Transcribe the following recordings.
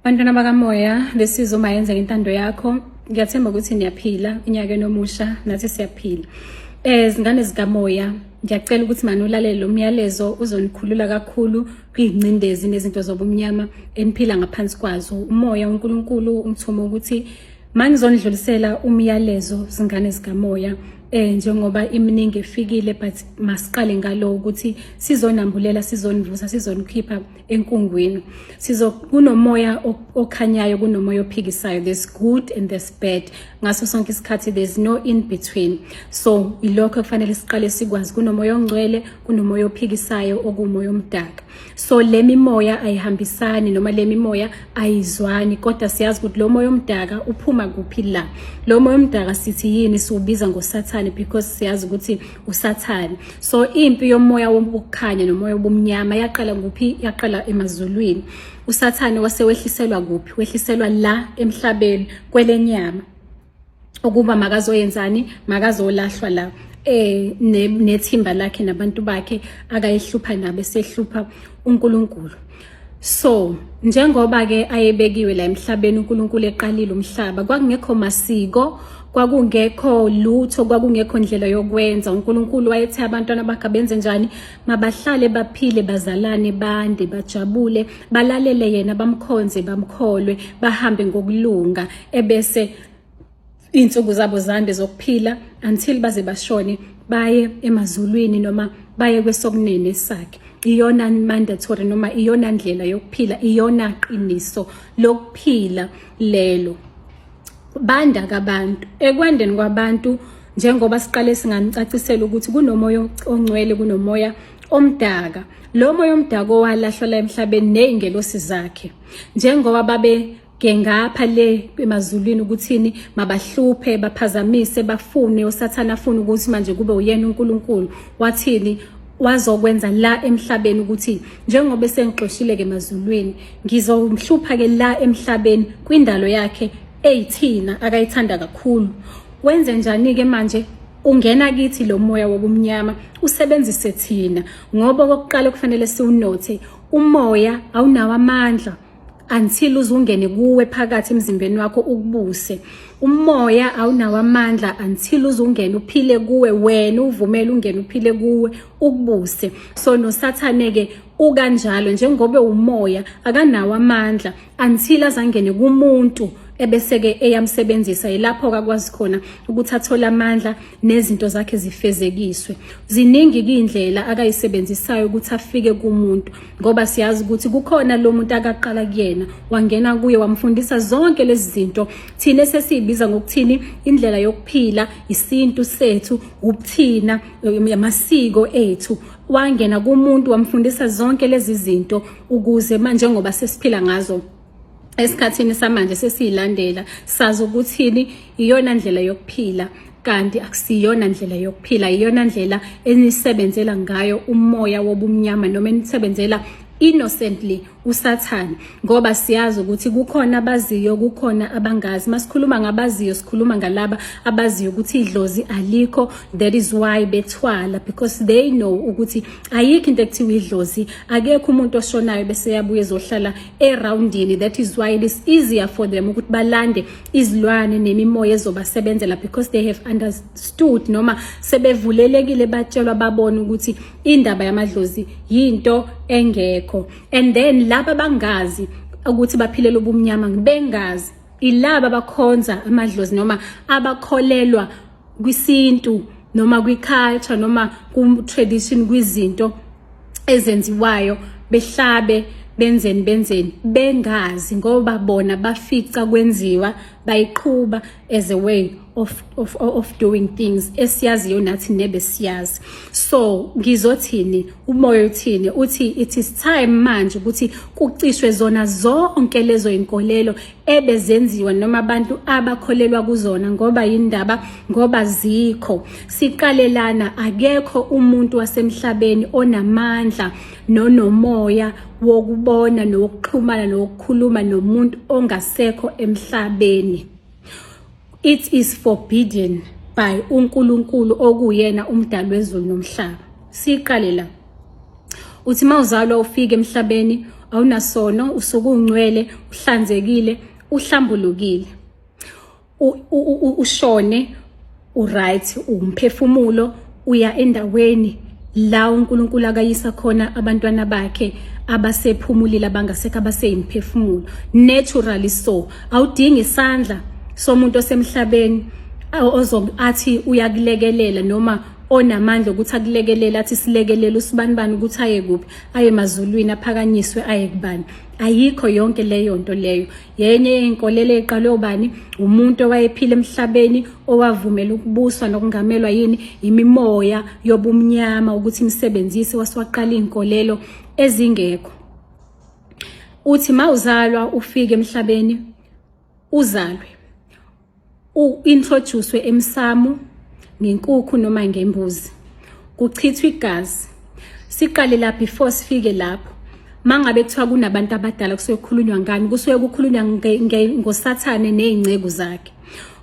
Bantwana bakamoya, this is uMayenze ngentando yakho. Ngiyathemba ukuthi niyaphila unyakeni omusha, nathi siyaphila. Zingane zikamoya, ngiyacela ukuthi mani ulalele lo myalezo, uzonikhulula kakhulu kwiy'ngcindezi nezinto zobumnyama eniphila ngaphansi kwazo. Umoya uNkulunkulu ungithume ukuthi mangizonidlulisela umyalezo, zingane zikamoya, njengoba iminingi efikile, but masiqale ngalo ukuthi sizonambulela, sizonivusa, sizonikhipha enkungwini. Sizo kunomoya okhanyayo, kunomoya ophikisayo. There's good and there's bad ngaso sonke isikhathi, there's no in between. So ilokho kufanele siqale sikwazi: kunomoya ongcwele, kunomoya ophikisayo, okuwumoya omdaka. So le mimoya ayihambisani noma le mimoya ayizwani, kodwa siyazi ukuthi lo moya omdaka uphuma kuphi. La lo moya omdaka sithi yini? Siwubiza ngoSathane, because siyazi ukuthi uSathane. So impi yomoya wokukhanya nomoya obumnyama yaqala kuphi? Yaqala emazulwini. USathane wasewehliselwa kuphi? Wehliselwa la emhlabeni kwelenyama ukuba makazoyenzani? Makazolahlwa la nethimba lakhe nabantu bakhe akayihlupha nabo, esehlupha uNkulunkulu. So njengoba ke ayebekiwe la emhlabeni, uNkulunkulu eqalile umhlaba, kwakungekho masiko, kwakungekho lutho, kwakungekho ndlela yokwenza. UNkulunkulu wayethe abantwana bakhe benze njani? Mabahlale baphile, bazalane, bande, bajabule, balalele yena, bamkhonze, bamkholwe, bahambe ngokulunga, ebese iy'nsuku zabo zande zokuphila until baze bashone, baye emazulwini noma baye kwesokunene sakhe. Iyona mandatory noma iyona ndlela yokuphila, iyona qiniso lokuphila lelo. Banda kabantu, ekwandeni kwabantu, njengoba siqale singanicacisela ukuthi kunomoya ongcwele, kunomoya omdaka. Lo moya omdaka owalahlwa la emhlabeni ney'ngelosi zakhe, njengoba babe ngengapha le emazulwini ukuthini? Mabahluphe, baphazamise, bafune uSathana afune ukuthi manje kube uyena uNkulunkulu. Wathini? Wazokwenza la emhlabeni ukuthi njengoba sengixoshile ke emazulwini, ngizomhlupha ke la emhlabeni kwindalo yakhe eyithina akayithanda kakhulu. Wenze njani ke manje? Ungena kithi lo moya wobumnyama, usebenzise thina, ngoba okokuqala kufanele siwunothe, umoya awunawo amandla until uzungene kuwe phakathi emzimbeni wakho ukubuse. Umoya awunawo amandla until uzungene uphile kuwe wena, uvumele ungene uphile kuwe, ukubuse. So noSathane ke ukanjalo, njengoba umoya akanawo amandla until azangene kumuntu, ebese-ke eyamsebenzisa. Yilapho akwazi khona ukuthi athole amandla nezinto zakhe zifezekiswe. Ziningi iy'ndlela akayisebenzisayo ukuthi afike kumuntu, ngoba siyazi ukuthi kukhona lo muntu akaqala kuyena, wangena kuye, wamfundisa zonke lezi zinto thina esesiyibiza ngokuthini? Indlela yokuphila, isintu sethu, ubuthina, amasiko ethu. Wangena kumuntu, wamfundisa zonke lezi zinto ukuze manje ngoba sesiphila ngazo esikhathini samanje, sesiyilandela, sazi ukuthini iyona ndlela yokuphila, kanti akusiyona ndlela yokuphila. Iyona ndlela enisebenzela ngayo umoya wobumnyama noma enisebenzela innocently uSathane, ngoba siyazi ukuthi kukhona abaziyo, kukhona abangazi. Masikhuluma ngabaziyo, sikhuluma ngalaba abaziyo ukuthi idlozi alikho. That is why bethwala, because they know ukuthi ayikho into ekuthiwa idlozi, akekho umuntu oshonayo bese yabuye ezohlala eroundini. That is why it is easier for them ukuthi balande izilwane nemimoya ezobasebenzela, because they have understood noma sebevulelekile, batshelwa, babona ukuthi indaba yamadlozi yinto engekho. And then laba bangazi ukuthi baphilela ubumnyama bengazi, ilaba abakhonza amadlozi noma abakholelwa kwisintu noma kwi-culture noma ku-tradition, kwizinto ezenziwayo, behlabe, benzeni, benzeni bengazi, ngoba bona bafica kwenziwa, bayiqhuba as a way of doing things esiyaziyo nathi nebesiyazi. So ngizothini? Umoya uthini? Uthi it is time manje ukuthi kucishwe zona zonke lezo inkolelo ebezenziwa noma abantu abakholelwa kuzona. Ngoba yindaba? Ngoba zikho. Siqalelana, akekho umuntu wasemhlabeni onamandla nonomoya wokubona nokuxhumana nokukhuluma nomuntu ongasekho emhlabeni. It is forbidden by uNkulunkulu, okuyena umdali wezulu nomhlaba. Siqale la. Uthi mawuzalwa ufike emhlabeni awunasono, usuke ungcwele, uhlanzekile, uhlambulukile. Ushone uright, umphefumulo uya endaweni la uNkulunkulu akayisa khona abantwana bakhe abasephumulile, abangasekho, abaseyimphefumulo naturally. So awudingi isandla somuntu osemhlabeni ozo athi uyakulekelela noma onamandla ukuthi akulekelele, athi silekelele usibanibani ukuthi aye kuphi, aye emazulwini, aphakanyiswe, aye kubani. Ayikho yonke leyo nto leyo. Yenye yey'nkolelo eqalwe ubani? Umuntu owayephila emhlabeni owavumela ukubuswa nokungamelwa yini? Imimoya yobumnyama ukuthi imsebenzise, wasiwaqala iy'nkolelo ezingekho. Uthi mawuzalwa ufike emhlabeni, uzalwe, u-introduce emsamo ngenkukhu noma ngembuzi, kuchithwa igazi. Siqale la before sifike lapho. Mangabe kuthiwa kunabantu abadala, kusuke kukhulunywa ngani? Kusuke kukhulunywa ngoSathane ney'nceku zakhe.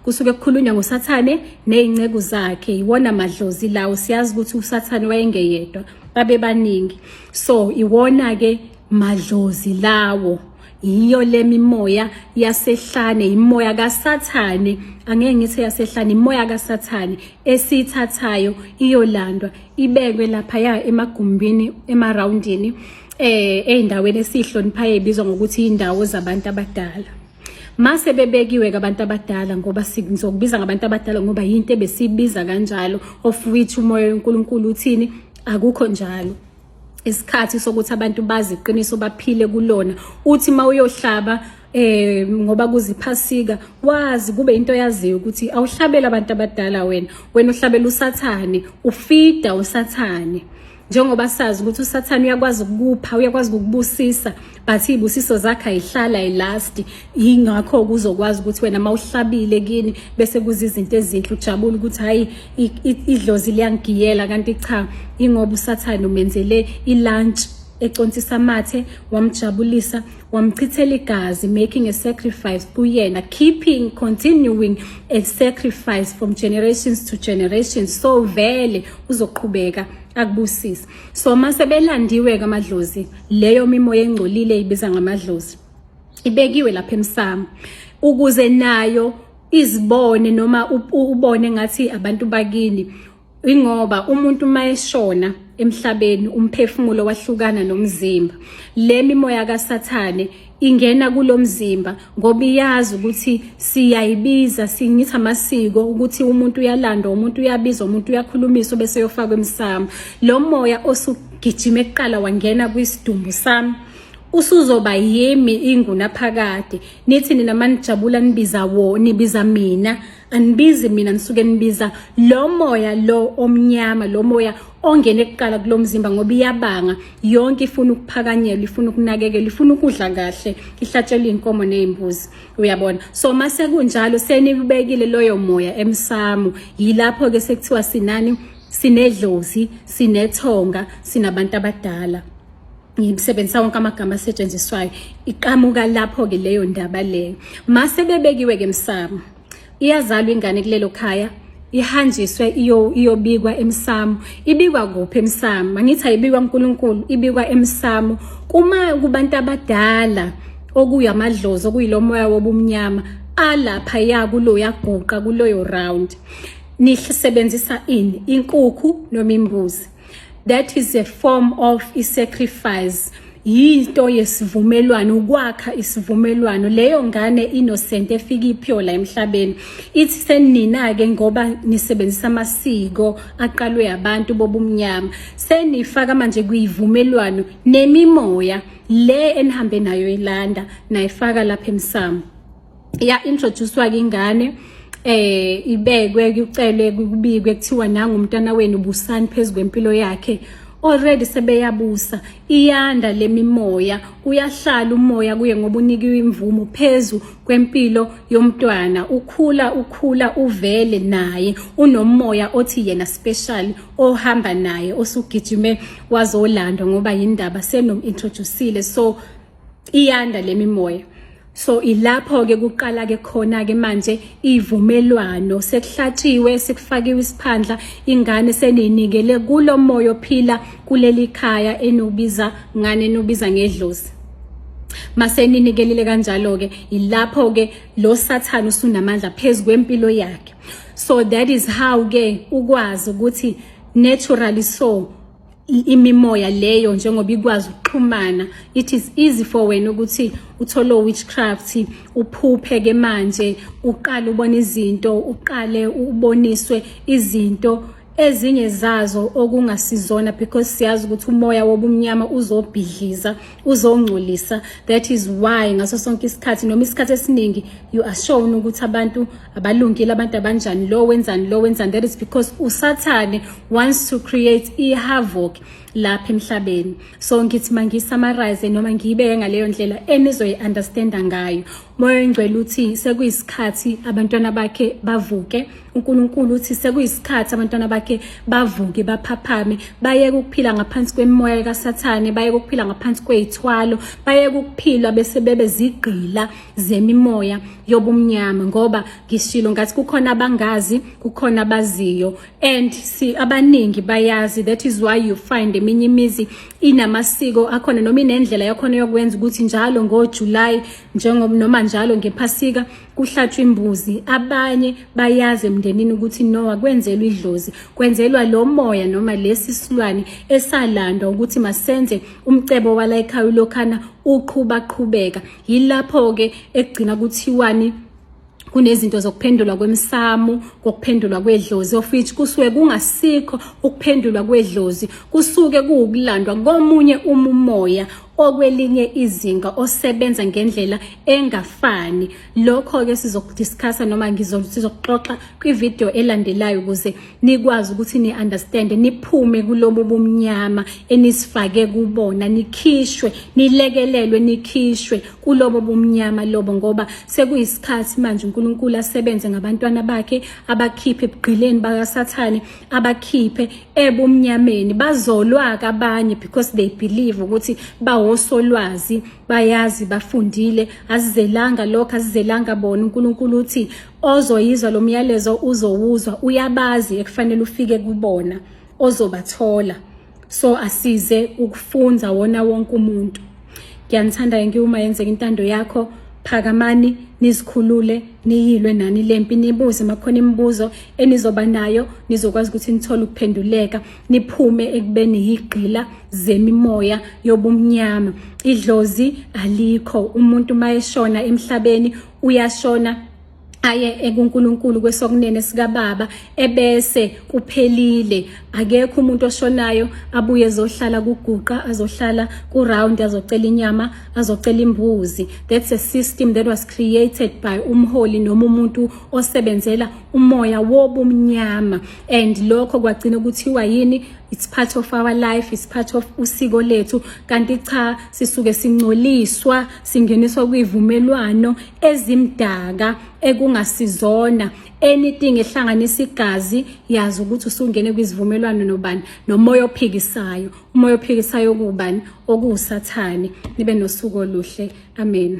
Kusuke kukhulunywa ngoSathane ney'nceku zakhe, iwona madlozi lawo. Siyazi ukuthi uSathane wayengeyedwa, babebaningi. So iwona-ke madlozi lawo, yiyo le mimoya yasehlane, imoya kaSathane. Angeke ngithi yasehlane, imoya kaSathane esiyithathayo iyolandwa, ibekwe laphaya emagumbini, emarawundini, ey'ndaweni esiyihloniphayo ebizwa ngokuthi indawo zabantu abadala. Mase bebekiwe abantu abadala, ngoba sizokubiza ngabantu abadala ngoba yinto ebesibiza kanjalo, of which umoya weNkulunkulu uthini? Akukho njalo. Isikhathi sokuthi abantu bazi iqiniso, baphile kulona. Uthi mawuyohlaba, ngoba kuziphasika, wazi kube into yaziyo ukuthi awuhlabela abantu abadala wena, wena uhlabela uSathane, ufida uSathane. Njengoba sazi ukuthi uSathane uyakwazi ukukupha, uyakwazi ukukubusisa, but izibusiso zakhe ayihlala, ayilast. Yingakho kuzokwazi ukuthi wena mawuhlabile kini bese kuza izinto ezinhle, ujabule ukuthi hayi, idlozi liyangigiyela, kanti cha, ingoba uSathane umenzele ilunch econtisa amathe, wamjabulisa, wamchithela igazi, making a sacrifice kuyena, keeping continuing a sacrifice from generations to generations. So vele uzoqhubeka akubusise. So mase belandiwe kamadlozi, leyo mimoya engcolile ibiza ngamadlozi ibekiwe lapha emsamo ukuze nayo izibone noma ubone ngathi abantu bakini. Ingoba umuntu mayeshona emhlabeni, umphefumulo wahlukana nomzimba, le mimoya kaSathane ingena kulomzimba ngoba iyazi ukuthi siyayibiza, singithi amasiko ukuthi umuntu uyalandwa, umuntu uyabizwa, umuntu uyakhulumiswa bese yofakwa emsamo. Lo moya osugijima ekuqala wangena kwisidumbu sami usuzoba yimi ingunaphakade. Nithi nina manijabula nibiza wo, nibiza mina, anibizi mina, nisuke nibiza lo moya lo omnyama, lo moya ongene kuqala kulomzimba, ngoba iyabanga yonke, ifuna ukuphakanyelwa, ifuna ukunakekelwa, ifuna ukudla kahle, ihlatshelwa inkomo nezimbuzi, uyabona? So mase kunjalo, senibekile loyo moya emsamo, yilapho ke sekuthiwa sinani? Sinedlozi, sinethonga, sinabantu abadala. Ngisebenzisa wonke amagama asetshenziswayo. Iqhamuka lapho ke leyo ndaba leyo. Mase bebekiwe ke emsamo, iyazalwa ingane kulelo khaya, ihanjiswe iyobikwa emsamo. Ibikwa kuphi emsamo? Angithi ayibikwa uNkulunkulu, ibikwa emsamo kuma kubantu abadala, okuyamadlozi, okuyilomoya wobumnyama alapha ya kuloya guqa, kuloyo round. Nisebenzisa ini? Inkukhu noma imbuzi. That is a form of i-sacrifice, yinto yesivumelwano, ukwakha isivumelwano. Leyo ngane innocent efika ipure la emhlabeni, ithi senina ke, ngoba nisebenzisa amasiko aqalwe abantu bobumnyama, senifaka manje kuyivumelwano nemimoya le enihambe nayo ilanda, nayifaka lapha emsamo. Ya introducewa ke ingane, ibekwe, kucelwe, kubikwe, kuthiwa nangu umntwana wenu, busani phezulu kwempilo yakhe. Already sebeyabusa, iyanda lemimoya, uyahlala umoya kuye ngoba unikiwe imvumo phezu kwempilo yomntwana. Ukhula, ukhula, uvele naye unomoya othi yena special ohamba naye, osugijime wazolandwa ngoba yindaba senom introduceile. So iyanda lemimoya. So ilapho ke kuqala ke khona ke manje ivumelwano, sekuhlatshiwe, sekufakiwe isiphandla, ingane seniyinikele kulo moya ophila kuleli khaya enubiza ngane, enubiza ngedlozi. Maseninikelile kanjalo ke, ilapho ke lo Sathane usunamandla phezu kwempilo yakhe. So that is how ke ukwazi ukuthi naturally so imimoya leyo njengoba ikwazi ukuxhumana, it is easy for wena ukuthi uthole witchcraft, uphuphe ke manje, uqale ubone izinto, uqale uboniswe izinto ezinye zazo okungasizona, because siyazi ukuthi umoya wobumnyama uzobhidliza, uzongcolisa. That is why ngaso sonke isikhathi noma isikhathi esiningi you are shown ukuthi abantu abalungile, abantu abanjani, lo wenzani, lo wenzani. That is because uSathane wants to create i-havoc lapha emhlabeni. So ngithi mangisummarize noma ngiyibeke ngaleyo ndlela enizoyi-understanda ngayo. Moya Oyingcwele uthi sekuyisikhathi abantwana bakhe bavuke. UNkulunkulu uthi sekuyisikhathi abantwana bakhe bavuke, baphaphame, bayeke ukuphila ngaphansi kwemimoya kaSathane, bayeke ukuphila ngaphansi kwey'thwalo, bayeke ukuphila bese bebe zigqila zemimoya yobumnyama. Ngoba ngishilo ngathi kukhona abangazi, kukhona abaziyo, and si abaningi bayazi. That is why you find eminye imizi inamasiko akhona noma inendlela yakhona yokwenza ukuthi njalo ngoJuly njengoba noma njalo ngephasika kuhlatshwa imbuzi. Abanye bayazi emndenini ukuthi no, akwenzelwa idlozi, kwenzelwa lo moya noma lesi silwane esalandwa ukuthi masenze umcebo wala ekhaya ulokhana uqhuba qhubeka. Yilapho ke ekugcina kuthiwani kunezinto zokuphendulwa kwemsamo, kokuphendulwa kwedlozi, of which kusuke kungasikho ukuphendulwa kwedlozi, kusuke kuwukulandwa komunye umumoya okwelinye izinga osebenza ngendlela engafani. Lokho-ke sizokudiscussa noma sizokuxoxa kwividiyo elandelayo ukuze nikwazi ukuthi ni-understand, niphume kulobu bumnyama enisifake kubona, nikhishwe, nilekelelwe, nikhishwe kulobo bumnyama lobo, ngoba sekuyisikhathi manje uNkulunkulu asebenze ngabantwana bakhe, abakhiphe ebugqileni bakaSathane, abakhiphe ebumnyameni. Bazolwa-ke abanye because they believe ukuthi bawosolwazi, bayazi, bafundile. Azizelanga lokho, azizelanga bona. UNkulunkulu uthi ozoyizwa lo myalezo uzowuzwa, uyabazi ekufanele ufike kubona, ozobathola. So asize ukufunza wona wonke umuntu. Ngiyanithanda ngiwuma yenzeka intando yakho. Phakamani, nizikhulule, niyilwe nani lempi, nibuze makhona imibuzo enizoba nayo, nizokwazi ukuthi nithole ukuphenduleka, niphume ekubeni yigqila zemimoya yobumnyama. Idlozi alikho. Umuntu mayeshona emhlabeni uyashona aye ekuNkulunkulu kwesokunene sikababa, ebese kuphelile. Akekho umuntu oshonayo abuye ezohlala kuguqa, azohlala ku-round, azocela inyama, azocela imbuzi. That's a system that was created by umholi noma umuntu osebenzela umoya wobumnyama, and lokho kwagcina kuthiwa yini? It's part of our life, it's part of usiko lethu, kanti cha, sisuke singcoliswa, singeniswa kwivumelwano ezimdaka ekungasizona. Anything ehlanganisa igazi, yazi ukuthi usungene kwizivumelwano nobani? Nomoya ophikisayo. Umoya ophikisayo kubani? Okuwusathane. Nibe nosuku oluhle. Amen.